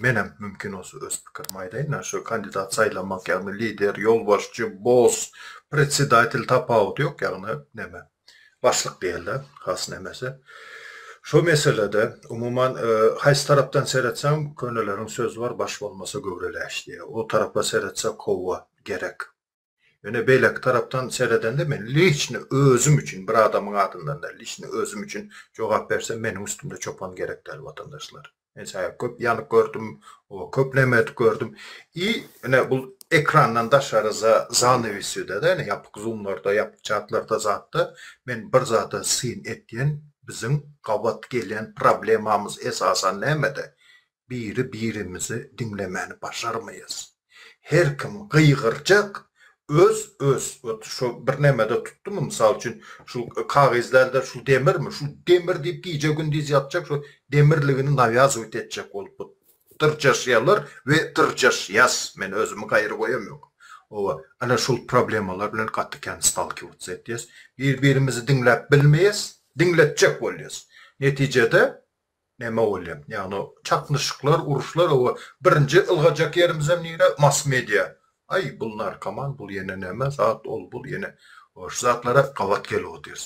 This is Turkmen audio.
Menem mümkin bolsa öz pikirimi aýdaýyn. Şu kandidat saýlamak, ýagny lider, ýolbaşçy, boss, predsedatel tapawudy ýok, ýagny neme, başlyk diýeli, has nemesi. Şu meselede umuman haýsy tarapdan seretseň, köneleriň sözi bar, baş bolmasa göwre läş diýýär. O tarapa seretsek howwa gerek. Ýöne beýleki tarapdan seredende men liçni özüm üçin, bir adamyň adyndan däl, liçni özüm üçin jogap bersem meniň üstümde çopan gerek däl watandaşlar. Men sähel köp ýanyk gördüm, köp neme edip gördüm. I ine bu ekrandan daşary za zaneweside de ine ýapyk zoomlarda, ýapyk çatlarda zatda men bir zada syn etýän biziň gabat gelýän problemamyz esasan nämede? Biri birimizi diňlemäni başarmaýas. Her kim gygyrjak, öz öz ot şo bir nemede tutdumy mysal üçin şu kagyz dälde şu demirmi şu demir diýip gije gündiz ýatjak şu demirligini nawýazywat etjek bolup bu dyrjaşýalar we dyrjaşýas men özümi gaýry goýamok oba ana şul problemalar bilen gaty kän stalkiwatsa etýäs bir birimizi diňläp bilmeýäs diňletjek bolýas netijede Näme bolýa? Ýagny çaknyşyklar, uruşlar oba birinji ylgajak ýerimizem nire? Mass media. Aý, bul narkoman, bul ýene näme zat, ol bul ýene. Şu zatlara gabat gelip otyrys.